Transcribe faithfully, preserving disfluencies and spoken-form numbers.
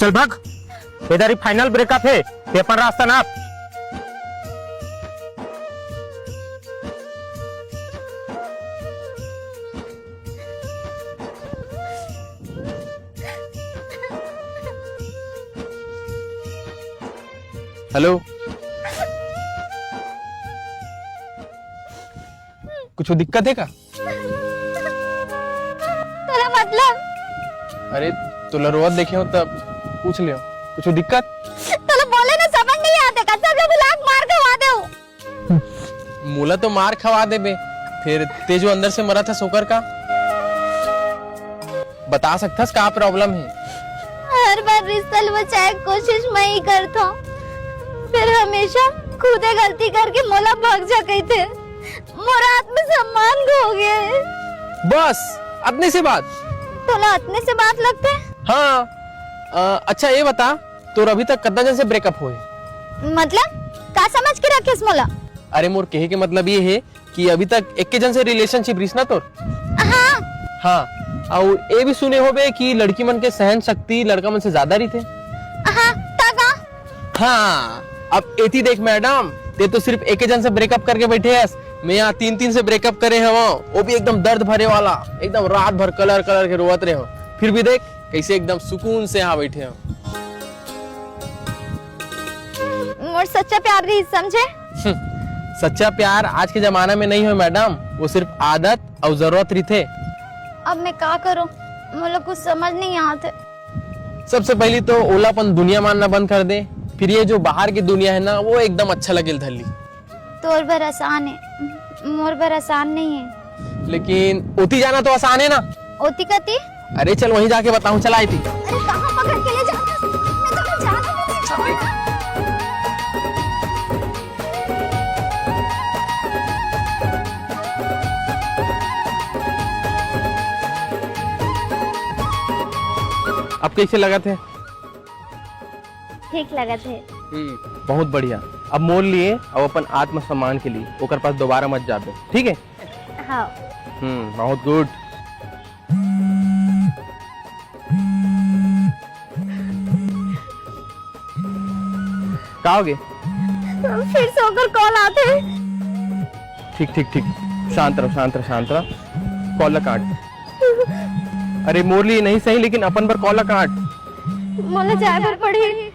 चल भाग, इधर ही final breakup हे, ते अपन रास्ता नाप। Hello, कुछ दिक्कत हे का? तोला मतलब? अरे, तोला रोवत देखे हों, तब पूछ लेहों। कुछ दिक्कत? तोला बोले ना, समझ नहीं आते का? सब लोग लाख मार खवा दे। मोला तो मार खवा देबे, फिर ते जो अंदर से मरत हस ओकर का? बता सकथस का problem हे? हर बार रिश्ता ल बचाए के कोशिश मैं ही करथों, फिर हमेशा खुदे गलती करके मोला भग जा कहिथे। मोर आत्मसम्मान खो गे। बस, अतने से बात? तोला अतने से बात लगथे? हाँ। अ, अच्छा, ये बता, तोर अभी तक कतना जन से breakup होए? मतलब, का समझ के रखेस मोला? अरे, मोर कहे के मतलब ये हे कि अभी तक एके जन से relationship रिहिस ना तोर? हाँ। हाँ, अउ ये भी सुने होबे कि लड़की मन के सहन शक्ति लड़का मन से ज्यादा रहिथे। हाँ, त का? हाँ, अब एती देख मैडम, ते तो सिर्फ एके जन से breakup करके बैठे हस, मैं यहाँ तीन तीन से breakup करे हवं, वो भी एकदम दर्द भरे वाला, एकदम रात भर कलर कलर के रोवत रहे हवं, फिर भी देख कैसे एकदम सुकून से यहाँ बैठे हवं। मोर सच्चा प्यार रहिस, समझे? हम्म, सच्चा प्यार आज के जमाना में नहीं होय मैडम, वो सिर्फ आदत अउ जरूरत रहिथे। अब मैं का करूं, मोला कुछ समझ नहीं आत हे। सबसे पहली तो ओला अपन दुनिया मानना बंद कर दे, फिर ये जो बाहर की दुनिया है ना, वो एकदम अच्छा लगे ल धर ली। तोर बर आसान है, मोर बर आसान नहीं है। लेकिन ओती जाना तो आसान है ना? ओती कती? अरे चल, वहीं जाके बताऊं, चला आती। अरे कहाँ पकड़ के ले जाता है? मैं तो जाना भी नहीं चाहूंगा। अब कैसे लगत हे? ठीक लगत हे। हम्म, बहुत बढ़िया। अब मोर लिए अउ अपन आत्मसम्मान के लिए ओकर पास दोबारा मत जाबे, ठीक है? हाँ। हम्म, बहुत good। का होगे? फिर से ओकर call आथे। ठीक, ठीक, ठीक, शांत रहो, शांत रहो, शांत रहो। Call ला काट। अरे मोर लिए नहीं सही, लेकिन अपन बर call ला काट। मोला जाए बर पड़ही।